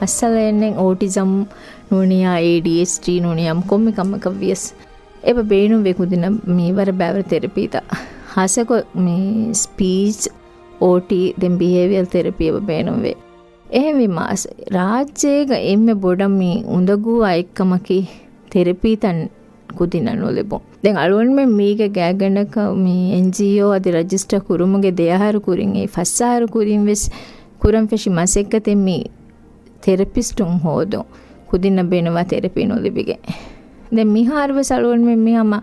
މައްސަލައެއްނެތް އޯޓިޒަމް ނޫނިޔާ، އޭޑީއެޗްޑީ ނޫނިޔާ ކޮންމެ ކަމަކަށް ވިޔަސް އެބަ ބޭނުންވޭ ކުދިންނަށް މި ވަރަށް ބައިވަރު ތެރަޕީތައް. ހާއްސަކޮށް މި ސްޕީޗް، އޯޓީ، ދެން ބިހޭވިއަރ ތެރަޕީ އެބަ ބޭނުންވޭ. އެހެންވީމަ އަސް-، ރާއްޖޭގަ އެންމެ ބޮޑަށް މި އުނދަގޫވާ އެއްކަމަކީ ތެރަޕީތައް ކުދިންނަށް ނުލިބުން. ދެން އަޅުގަނޑުމެން މީގެ ގާތްގަނޑަކަށް މި އެންޖީއޯ އަދި ރަޖިސްޓަރ ކުރުމުގެ ދެ އަހަރު ކުރިން އެ ފަސް އަހަރު ކުރިން ވެސް ކުރަން ފެށި މަސައްކަތެއް މި ތެރަޕިސްޓުން ހޯދުން، ކުދިންނަށް ބޭނުންވާ ތެރަޕީ ނުލިބިގެން. ދެން މިހާރު ވެސް އަޅުގަނޑުމެން މި ހަމަ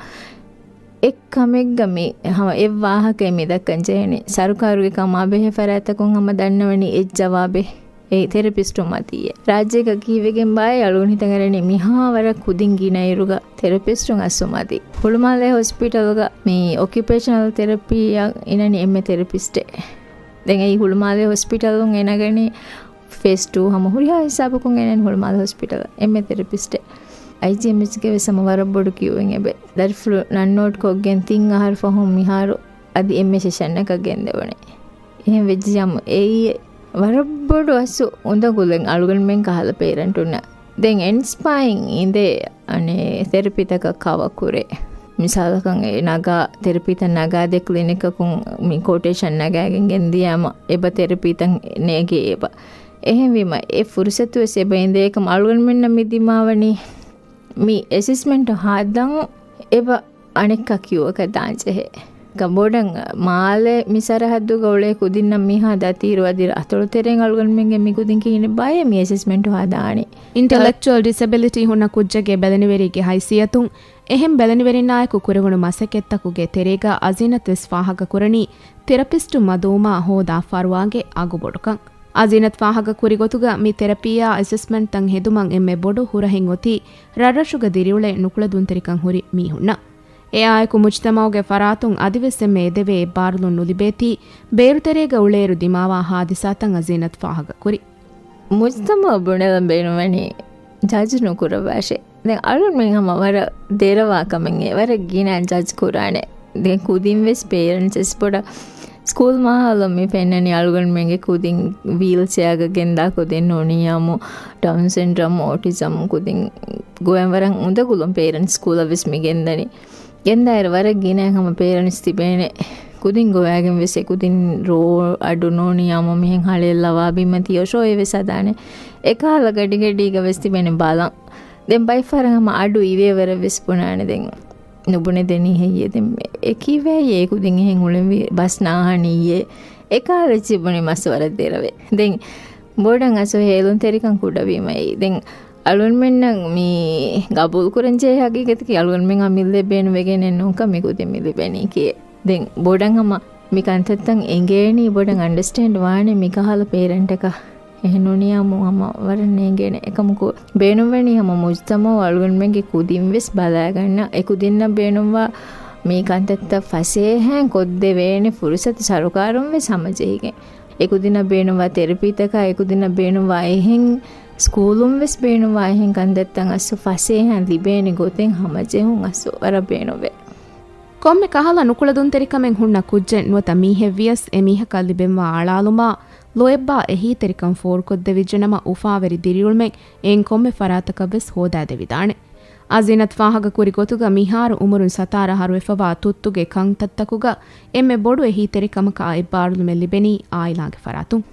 އެއް ކަމެއްގަ މި ހަމަ އެއް ވާހަކައެއް މި ދައްކަން ޖެހެނީ. ސަރުކާރުގެ ކަމާ ބެހޭ ފަރާތްތަކުން ހަމަ ދަންނަވަނީ އެއް ޖަވާބެއް. އެ ތެރަޕިސްޓުން މަތީއޭ. ރާއްޖޭގަ ކީއްވެގެން ބާއޭ އަޅުގަނޑު ހިތަށް އަރަނީ މިހާ ވަރަށް ކުދިން ގިނަ އިރުގަ ތެރަޕިސްޓުން އަސްލު މަތި. ހުޅުމާލޭ ހޮސްޕިޓަލްގަ މި އޮކިއުޕޭޝަނަލް ތެރަޕީއަށް އިނަނީ އެންމެ ތެރަޕިސްޓެއް. ދެން އެއީ ހުޅުމާލޭ ހޮސްޕިޓަލުން އެ ނަގަނީ ފޭސް ޓޫ ހަމަ ހުރިހާ ހިސާބަކުން އެނެން ހުޅުމާލެ ހޮސްޕިޓަލަށް އެންމެ ތެރަޕިސްޓެއް. އައިޖީއެމްއެޗްގެ ވެސް ހަމަ ވަރަށް ބޮޑު ކިއުއެއް އެބެ. ދަރިފުޅު ނަން ނޯޓް ކޮށްގެން ތިން އަހަރު ފަހުން މިހާރު އަދި އެންމެ ސެޝަންއަކަށް ގެންދެވުނެ. އެހެން ވެއްޖިއްޔާމު އެއީ ވަރަށް ބޮޑު އަސްލު އުނދަގުލެއް އަޅުގަނޑުމެން ކަހަލަ ޕޭރެންޓުންނަށް. ދެން އެންސްޕައިން އިނދޭ އަނެއް ތެރަޕީތަކަށް ކަވަރ ކުރޭ. މިސާލަކަށް އެ ނަގާ، ތެރަޕީތައް ނަގާދޭ ކްލިނިކަކުން މި ކޯޓޭޝަން ނަގާގެން ގެންދިޔާމަ އެބަ ތެރަޕީތައް ނޭގޭ އެބަ. އެހެންވީމަ އެ ފުރުސަތު ވެސް އެބަ އިނދޭ އެކަމް އަޅުގަނޑުމެންނަށް މި ދިމާވަނީ މި އެސެސްމަންޓު ހަދަން އެބަ އަނެއްކާ ކިއުއަކަށް ދާންޖެހޭ. ގަ ބޮޑަށް މާލެ މި ސަރަހައްދުގަ އުޅޭ ކުދިންނަށް މިހާ ދަތިއިރު އަދި އަތޮޅުތެރޭން އަޅުގަނޑުމެންގެ މި ކުދިން ކިހިނެއް ބާއޭ މި އެސެސްމަންޓު ހަދާނީ. އިންޓަލެކްޗުއަލް ޑިސެބިލިޓީ ހުންނަ ކުއްޖެއްގެ ބެލެނިވެރީގެ ހައިސިއްޔަތުން އެހެން ބެލެނިވެރިންނާއެކު ކުރެވުނު މަސައްކަތްތަކުގެ ތެރޭގަ އަޒީނަތް ވެސް ފާހަގަ ކުރަނީ ތެރަޕިސްޓު މަދުވުމާ ހޯދާ ފަރުވާގެ އަގުބޮޑުކަން. އަޒީނަތް ފާހަގަ ކުރި ގޮތުގަ މި ތެރަޕީއާ އެސެސްމަންޓްތައް ހެދުމަށް އެންމެ ބޮޑު ހުރަހެއް އޮތީ ރަށްރަށުގަ ދިރިއުޅޭ ނުކުޅަދުންތެރިކަން ހުރި މީހުންނަށް. އެއާއެކު މުޖްތަމަޢުގެ ފަރާތުން އަދިވެސް އެންމެ އެދެވޭ އެއްބާރުލުން ނުލިބޭތީ، ބޭރުތެރޭގަ އުޅޭއިރު ދިމާވާ ހާދިސާތައް އަޒީނަތް ފާހަގަކުރި. މުޖްތަމަޢު ބުނެލަން ބޭނުންވަނީ ޖަޖް ނުކުރައްވާށޭ. ދެން އަޅުންމެން ހަމަ ވަރަށް ދެރަވާ ކަމެއް ވަރަށް ގިނަ ޖަޖް ކުރާނެ. ދެން ކުދިން ވެސް ޕޭރެންޓްސް ވެސް ބޮޑަށް ސްކޫލް މާހައުލުން މި ފެންނަނީ އަޅުގަނޑުމެންގެ ކުދިން ވީލްޗެއާގަ ގެންދާ ކުދިން ނޫނިއްޔާމު، ޑައުން ސިންޑްރޯމް، އޯޓިޒަމް ކުދިން ގޮވަން ވަރަށް އުނދަގުލުން ޕޭރެންޓްސް ސްކޫލަށް ވެސް މި ގެންދަނީ. ގެންދާއިރު ވަރަށް ގިނައިން ހަމަ ޕޭރެންޓްސް ތިބޭނެ ކުދިން ގޮވައިގެން ވެސް އެ ކުދިން ރޯ އަޑު ނޫނިއްޔާމު މިހެން ހަޅޭއްލަވާ ބިމަށް ތިޔޮށޯއެއް ވެސް ހަދާނެ. އެކަހަލަ ގަޑިގަޑީގަ ވެސް ތިބޭނެ ބަލަން. ދެން ބައެއްފަހަރަށް ހަމަ އަޑު އިވޭ ވަރަށް ވެސް ބުނާނެ ދެން. ނުބުނެދެނީ ހެއްޔޭ؟ ދެން އެ ކީއްވެ އެ ކުދިން އެހެން އުޅެންވީ؟ ބަސް ނާހަނީއޭ؟ އެކާލެއްޗި ބުނި މަސް ވަރަށް ދެރަވޭ. ދެން ބޮޑަށް އަސް ހޭލުންތެރިކަން ކުޑަވީމައި. ދެން އަޅުގަނޑުމެންނަށް މި ގަބޫލު ކުރަން ޖެހޭ ހަގީގަތަކީ އަޅުގަނޑުމެން އަމިއްލަ ބޭނުންވެގެނެއް ނޫންކަން މި ކުދިން މި ލިބެނީކީ. ދެން ބޮޑަށް ހަމަ މި ކަންތައްތައް އެނގޭނީ ބޮޑަށް އަންޑަސްޓޭންޑް ވާނެ މިކަހަލަ ޕޭރެންޓަކަށް. އެހެންނޫނިއްޔާމު ހަމަ ވަރަށް ނޭނގޭނެ. އެކަމަކު ބޭނުންވެނީ ހަމަ މުޖްތަމަޢު އަޅުގަނޑުމެންގެ ކުދިން ވެސް ބަލާގަންނަ. އެ ކުދިންނަށް ބޭނުންވާ މި ކަންތައްތައް ފަސޭހައިން ކޮށްދެވޭނެ ފުރުސަތު ސަރުކާރުން ވެސް ހަމަޖެހިގެން. އެ ކުދިންނަށް ބޭނުންވާ ތެރަޕީތަކާ، އެ ކުދިންނަށް ބޭނުންވާ އެހެން ސްކޫލުން ވެސް ބޭނުންވާ އެހެން ކަންތައްތައް އަސް ފަސޭހައިން ލިބޭނެ ގޮތެއް ހަމަޖެހުން އަސް ވަރަށް ބޭނުންވޭ. ކޮންމެ ކަހަލަ ނުކުޅެދުންތެރިކަމެއް ހުންނަ ކުއްޖެއް ނުވަތަ މީހެއް ވިޔަސް އެ މީހަކަށް ލިބެންވާ އަޅާލުމާ ލޯތްބާ އެހީތެރިކަން ފޯރުކޮށްދެވިއްޖެނަމަ އުފާވެރި ދިރިއުޅުމެއް އެއިން ކޮންމެ ފަރާތަކަށްވެސް ހޯދާދެވިދާނެ. އަޒީނަތް ފާހަގަކުރި ގޮތުގަ މިހާރު އުމުރުން ސަތާރަ އަހަރުވެފަވާ ތުއްތުގެ ކަންތައްތަކުގަ އެންމެ ބޮޑު އެހީތެރިކަމަކާ އެއްބާރުލުމެއް ލިބެނީ އާއިލާގެ ފަރާތުން.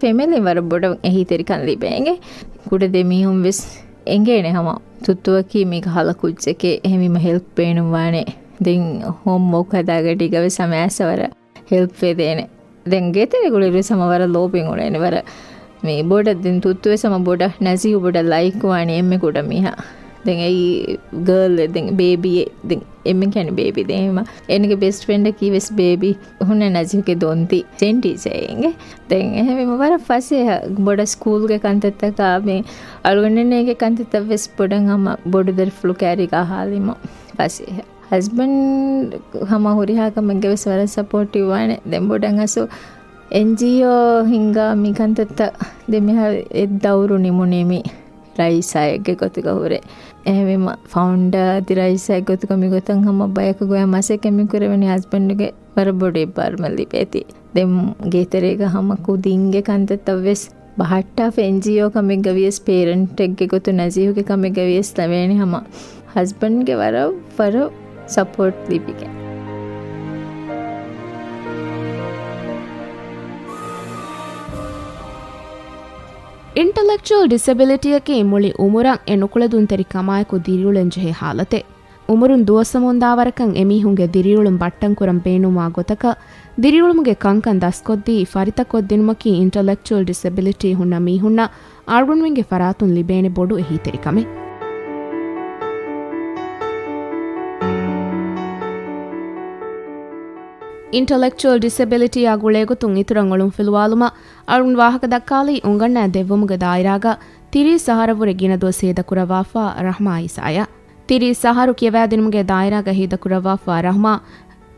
ފެމިލީން ވަރަށް ބޮޑަށް އެހީތެރިކަން ލިބޭނގެ. ކުޑަ ދެމީހުން ވެސް އެނގޭނެ ހަމަ ތުއްތުއަކީ މީގަ ހަލަ ކުއްޖެކޭ، އެހެންވީމަ ހެލްޕް ބޭނުންވާނެ. ދެން ހޯމް ވޯކް ހަދާގަޑީގަ ވެސް ހަމަ އައިސް ވަރަށް ހެލްޕް ވެދޭނެ. ދެން ގޭތެރޭ ގުޅިރު ވެސް ހަމަ ވަރަށް ލޯބިން އުޅޭނެ. ވަރަށް މި ބޮޑަށް ދެން ތުއްތު ވެސް ހަމަ ބޮޑަށް ނަޒީހު ބޮޑަށް ލައިކް ވާނެ އެންމެ ކުޑަ މީހާ. ދެން އެއީ ގާލް ދެން ބޭބީއެއް. ދެން އެންމެން ކިޔަނީ ބޭބީ. ދެން އެމަ އޭނަގެ ބެސްޓް ފްރެންޑަކީ ވެސް ބޭބީ. ހުންނަ ނަޒީހުގެ ދޮންތި ސެންޓީ ޖެއިންގެ. ދެން އެހެންވީމަ ވަރަށް ފަސޭހަ ބޮޑަށް ސްކޫލްގެ ކަންތައްތަކާ މި އަޅުގަނޑެއްނޭގެ ކަންތައްތައް ވެސް ބޮޑަށް ހަމަ ބޮޑު ދަރިފުޅު ކައިރީގަ ހާލީމަ ފަސޭހަ. ހަސްބެންޑް ހަމަ ހުރިހާ ކަމެއްގެ ވެސް ވަރަށް ސަޕޯޓިވް ވާނެ. ދެން ބޮޑަށް އަސް އެންޖީއޯ ހިންގާ މި ކަންތައްތައް ދެމިހާ އެއް ދައުރު ނިމުނީ މި ރައީސާއެއްގެ ގޮތުގަ ހުރެ. އެހެންވީމަ ފައުންޑާ އަދި ރައީސާއެއް ގޮތުގަ މިގޮތަށް ހަމަ ބަޔަކު ގޮޔަށް މަސައްކަތް މި ކުރެވެނީ ހަސްބެންޑްގެ ވަރަށް ބޮޑު އެއްބާރުމެއް ލިބޭތީ. ދެން ގޭތެރޭގަ ހަމަ ކުދިންގެ ކަންތައްތައް ވެސް ބަހައްޓާފަ އެންޖީއޯ ކަމެއްގަ ވިޔަސް ޕޭރެންޓެއްގެ ގޮތުން ނަޒީހުގެ ކަމެއްގަ ވިޔަސް ލަވޭނެ ހަމަ ހަސްބެންޑްގެ ވަރަށް ވަރަށް ސަޕޯޓް ލިބިގެން. އިންޓަލެކްޗުއަލް ޑިސެބިލިޓީއަކީ މުޅި އުމުރަށް އެ ނުކުޅެދުންތެރި ކަމާއެކު ދިރިއުޅެން ޖެހޭ ހާލަތެއް. އުމުރުން ދުވަސްވަމުންދާވަރަކަށް އެމީހުންގެ ދިރިއުޅުން ބައްޓަންކުރަން ބޭނުންވާ ގޮތަކަށް، ދިރިއުޅުމުގެ ކަންކަން ދަސްކޮށްދީ، ފަރިތަކޮށްދިނުމަކީ އިންޓަލެކްޗުއަލް ޑިސެބިލިޓީ ހުންނަ މީހުންނަށް އަޅުގަނޑުމެންގެ ފަރާތުން ލިބޭނެ ބޮޑު އެހީތެރިކަމެއް. އިންޓަލެކްޗުއަލް ޑިސެބިލިޓީއާ ގުޅޭގޮތުން އިތުރަށް އޮޅުންފިލުވާލުމަށް އަޅުން ވާހަކަ ދައްކާލީ އުނގަންނައި ދެއްވުމުގެ ދާއިރާގަ ތިރީސް އަހަރަށްވުރެ ގިނަ ދުވަސް ހޭދަކުރައްވާފާ ރަހްމާ އީސާޔާ. ތިރީސް އަހަރު ކިޔަވާދިނުމުގެ ދާއިރާގަ ހޭދަކުރައްވާފާ ރަހްމާ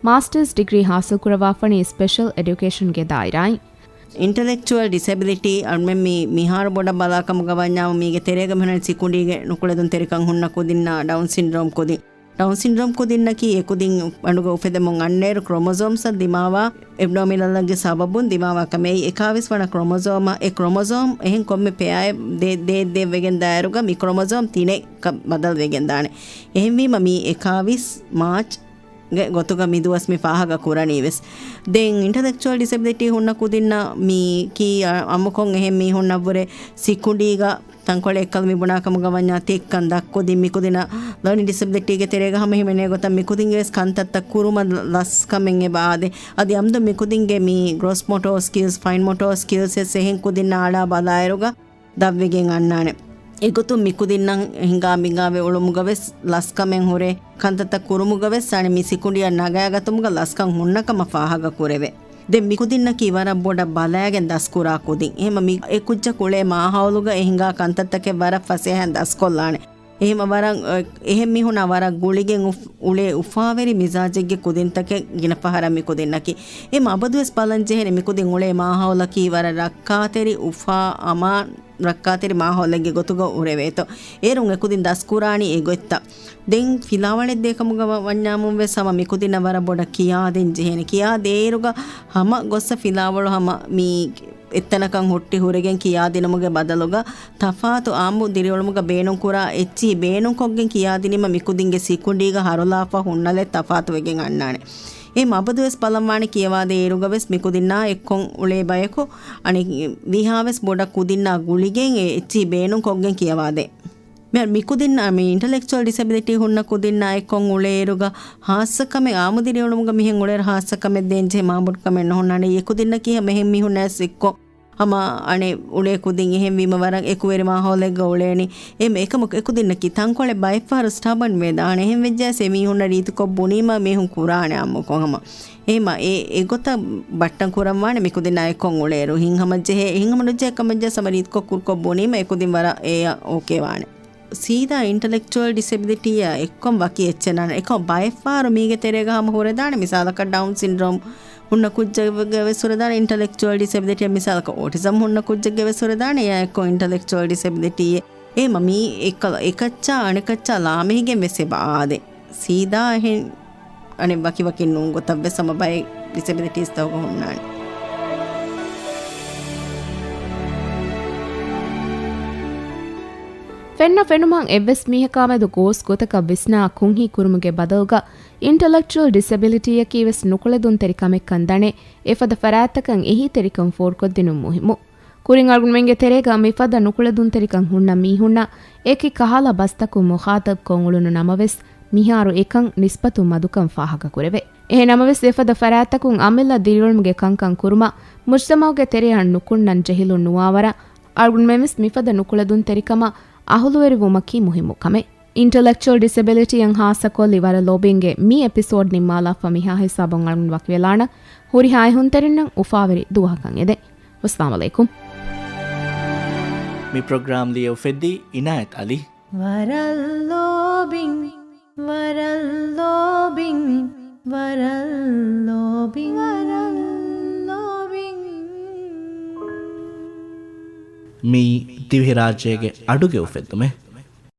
މާސްޓަރސް ޑިގްރީ ހާސިލްކުރައްވާފަނީ ސްޕެޝަލް އެޑިއުކޭޝަންގެ ދާއިރާއިން. އިންޓަލެކްޗުއަލް ޑިސެބިލިޓީ އަޅުމެން މި މިހާރު ބޮޑަށް ބަލާކަމުގަ ވަންޏާމު މީގެ ތެރޭގަ މިހުންނަ ސިކުނޑީގެ ނުކުޅެދުންތެރިކަން ހުންނަ ކުދިންނާ ޑައުން ސިންޑްރޯމް ކުދިން. ޑައުން ސިންޑްރޯމް ކުދިންނަކީ އެ ކުދިން އަނޑުގަ އުފެދެމުން އަންނައިރު ކްރޮމޮޒޯމްސްއަށް ދިމާވާ އެބްނޯމިނަލްއެއްގެ ސަބަބުން ދިމާވާ ކަމެއް. އެއީ އެކާވީސް ވަނަ ކްރޮމޮޒޯމަށް އެ ކްރޮމޮޒޯމް އެހެން ކޮންމެ ޕެއާއެއް ދޭ، ދޭ، ދޭ ވެގެން ދާއިރުގަ މި ކްރޮމޮޒޯމް ތިނެއް ކަ، ބަދަލު ވެގެން ދާނެ. އެހެންވީމަ މީ އެކާވީސް މާޗް ގެ ގޮތުގަ މިދުވަސް މި ފާހަގަ ކުރަނީ ވެސް. ދެން އިންޓަލެކްޗުއަލް ޑިސެބިލިޓީ ހުންނަ ކުދިންނަށް މި ކީ އަ، އަމުކޮށް އެހެން މީހުންނަށްވުރެ ސިކުނޑީގަ ތަންކޮޅެއް އެއްކަލަ މި ބުނާ ކަމުގަ ވަންޏާ ތެއްކަން ދަށްކުދިން މިކުދިންނަށް ލަރނިން ޑިސެބިލިޓީގެ ތެރޭގަ ހަމަ ހިމެނޭ ގޮތަށް މިކުދިންގެ ވެސް ކަންތައްތައް ކުރުމަށް ލަސްކަމެއް އެބަ އާދޭ. އަދި އަމްދު މިކުދިންގެ މި ގްރޯސް މޮޓޯ ސްކިލްސް، ފައިން މޮޓޯ ސްކިލްސް ވެސް އެހެން ކުދިންނަށް އަޅާ ބަލާއިރުގަ ދަށްވެގެން އަންނާނެ. އެގޮތުން މިކުދިންނަށް ހިނގާ މިނގާވެ އުޅުމުގަވެސް ލަސްކަމެއް ހުރޭ، ކަންތައްތައް ކުރުމުގަވެސް އަނެއް މި ސިކުނޑިއަށް ނަގާގަތުމުގަ ލަސްކަން ހުންނަ ކަމަށް ފާހަގަ ކުރެވޭ. ދެން މިކުދިންނަކީ ވަރަށް ބޮޑަށް ބަލައިގެން ދަސްކުރާ ކުދިން. އެހެމަ މި އެ ކުއްޖަކު އުޅޭ މާހައުލުގަ އެ ހިނގާ ކަންތައްތަކެއް ވަރަށް ފަސޭހައިން ދަސްކޮށްލާނެ. އެހެމަ ވަރަށް، އެ، އެހެން މީހުންނާ ވަރަށް ގުޅިގެން އުފް، އުޅޭ އުފާވެރި މިޒާޖެއްގެ ކުދިންތަކެއް ގިނަ ފަހަރަށް މިކުދިންނަކީ. އެ މަ އަބަދުވެސް ބަލަން ޖެހޭނެ މިކުދިން އުޅޭ މާހައުލަކީ ވަރަށް ރައްކާތެރި އުފާ އަމާން ރައްކާތެރި މާހައުލެއްގެ ގޮތުގަ އުރެވޭތޯ. އޭރުން އެކުދިން ދަސްކުރާނީ އެގޮތްތައް. ދެން ފިލާވަޅެއް ދޭކަމުގަ ވަ-، ވަންޏާމުން ވެސް ހަމަ މިކުދިންނަށް ވަރަށް ބޮޑަށް ކިޔާދޭން ޖެހޭނެ. ކިޔާދޭއިރުގަ ހަމަ ގޮއްސަ ފިލާވަޅު ހަމަ މީ އެއްތަނަކަށް ހުއްޓި ހުރެގެން ކިޔާދިނުމުގެ ބަދަލުގަ ތަފާތު އާއްމު ދިރިއުޅުމުގަ ބޭނުންކުރާ އެއްޗިހި ބޭނުންކޮށްގެން ކިޔާދިނީމަ މިކުދިންގެ ސިކުނޑީގަ ހަރުލާފަ ހުންނަލެއް ތަފާތުވެގެން އަންނާނެ. އެހެން އަބަދުވެސް ބަލަންވާނެ ކިޔަވާދޭއިރުގަވެސް މިކުދިންނާ އެއްކޮށް އުޅޭ ބަޔަކު އަނެއް ވީހާވެސް ބޮޑަށް ކުދިންނާ ގުޅިގެން އެ އެއްޗިހި ބޭނުންކޮށްގެން ކިޔަވާދޭ. މި-، މިކުދިންނާ މި އިންޓަލެކްޗުއަލް ޑިސެބިލިޓީ ހުންނަ ކުދިންނާ އެއްކޮށް އުޅޭއިރުގަ ހާއްސަ ކަމެއް އާއްމު ދިރިއުޅުމުގަ މިހެން އުޅޭއިރު ހާއްސަ ކަމެއް ދޭންޖެހޭ މާބޮޑު ކަމެއް ނުހުންނާނެ. އެކުދިންނަކީ ހަމަ އެހެން މީހުންނާ އެއްކޮށް ހަމަ އަނެއް އުޅޭ ކުދިން. އެހެންވީމަ ވަރަށް އެކުވެރި މާހައުލެއްގަ އުޅޭނީ. އެ އެކަމަކު އެކުދިންނަކީ ތަންކޮޅެއް ބައެއްފަހަރު ސްޓަބަން ވެދާނެ. އެހެން ވެއްޖާސް އެ މީހުންނަށް ރީތިކޮށް ބުނީމަ މީހުން ކުރާނެ އާއްމުކޮށް ހަމަ. އެހެމަ އެ އެގޮތަށް ބައްޓަން ކުރަންވާނެ މިކުދިންނާ އެއްކޮށް އުޅޭއިރު. ހިންހަމަޖެހޭ، ހިންހަމަނުޖެހޭ ކަމެއްޖާސް ހަމަ ރީތިކޮށް ކުރުކޮށް ބުނީމަ އެކުދިން ވަރަށް އެއަށް އޯކޭ ވާނެ. ސީދާ އިންޓަލެކްޗުއަލް ޑިސެބިލިޓީއާ އެއްކޮށް ވަކި އެއްޗެއް ނާންނާނެ. އެކަމަ ބައެއްފަހަރު މީގެ ތެރޭގަ ހަމަ ހުރެދާނެ. މިސާލަކަށް ޑައުން ސިންޑްރޯމް ހުންނަ ކުއްޖެއްގެ ވެސް ހުރެދާނެ އިންޓަލެކްޗުއަލް ޑިސެބިލިޓީއެއް. މިސާލަކަށް އޯޓިޒަމް ހުންނަ ކުއްޖެއްގެ ވެސް ހުރެދާނެ އެއާ އެއްކޮށް އިންޓަލެކްޗުއަލް ޑިސެބިލިޓީއެއް. އެހެމަ މީ އެކަލަ އެކައްޗާ އަނެކައްޗާ ލާމެހިގެން ވެސް އެބަ އާދޭ. ސީދާ އެހެން އަނެއް ވަކިވަކިން ނޫން ގޮތަށް ވެސް ހަމަ ބައެއް ޑިސެބިލިޓީސްތަކުގަ ހުންނާނެ. ފެންނަ ފެނުމަށް އެއްވެސް މީހަކާމެދު ގޯސް ގޮތަކަށް ވިސްނާ ކުންހީ ކުރުމުގެ ބަދަލުގަ އިންޓަލެކްޗުއަލް ޑިސެބިލިޓީއަކީ ވެސް ނުކުޅެދުންތެރި ކަމެއްކަން ދަނެ، އެފަދަ ފަރާތްތަކަށް އެހީތެރިކަން ފޯރުކޮށްދިނުން މުހިއްމު. ކުރިން އަޅުގަނޑުމެންގެ ތެރޭގަ މިފަދަ ނުކުޅެދުންތެރިކަން ހުންނަ މީހުންނަށް އެކި ކަހަލަ ބަސްތަކުން މުޚާޠަބްކޮށް އުޅުނު ނަމަވެސް، މިހާރު އެކަން ނިސްބަތު މަދުކަން ފާހަގަކުރެވޭ. އެހެން ނަމަވެސް، އެފަދަ ފަރާތްތަކުން އަމިއްލަ ދިރިއުޅުމުގެ ކަންކަން ކުރުމަށް މުޖްތަމަޢުގެ ތެރެއަށް ނުކުންނަން ޖެހިލުން ނުވާވަރަށް، އަޅުގަނޑުމެންވެސް މިފަދަ ނުކުޅެދުންތެރިކަމަށް އަހުލުވެރިވުމަކީ މުހިއްމު ކަމެއް. އިންޓަލެކްޗުއަލް ޑިސެބިލިޓީއަށް ހާއްސަކޮށްލި ވަރަށް ލޯބިންގެ މި އެޕިސޯޑް ނިންމާލާފަ މިހާ ހިސާބުން އަޅުގަނޑު ވަކިވެލާނަން. ހުރިހާ އެހުންތެރިންނަށް އުފާވެރި ދުވަހަކަށް އެދެން. ވައްސަލާމް އަލައިކުމް. މި ޕްރޮގްރާމް ލިޔެ އުފެއްދީ އިނާޔަތް އަލީ. ވަރަށް ލޯބިން، ވަރަށް ލޯބިން، ވަރަށް ލޯބިން، ވަރަށް ލޯބިން. މިއީ ދިވެހިރާއްޖޭގެ އަޑުގެ އުފެއްދުމެއް.